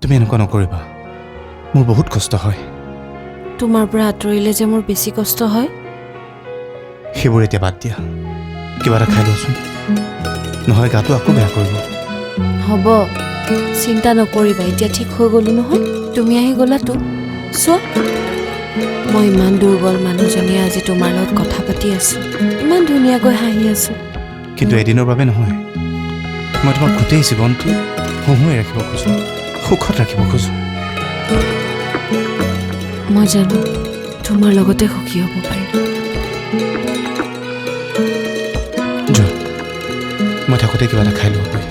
তুমি এনেকুৱা নকৰিবা, মোৰ বহুত কষ্ট হয়। তোমাৰ পৰা আঁতৰিলে যে মোৰ বেছি কষ্ট হয়। সেইবোৰ এতিয়া বাদ দিয়া, কিবা এটা খাই লোৱাচোন, নহ'লে গাটো আকৌ বেয়া কৰিব। হ'ব, চিন্তা নকৰিবা, এতিয়া ঠিক হৈ গ'লো নহয়। তুমি আহি গ'লাতো। চোৱা, মই ইমান দুৰ্বল মানুহজনীয়ে আজি তোমাৰ লগত কথা পাতি আছোঁ, ইমান ধুনীয়াকৈ হাঁহি আছোঁ। কিন্তু এদিনৰ বাবে নহয়, মই তোমাক গোটেই জীৱনটো হঁহুৱাই ৰাখিব খোজোঁ, সুখত ৰাখিব খোজোঁ। মই জানো তোমাৰ লগতে সুখী হ'ব পাৰিম। যোৱা, মই থাকোঁতে কিবা এটা খাই লোৱাগৈ।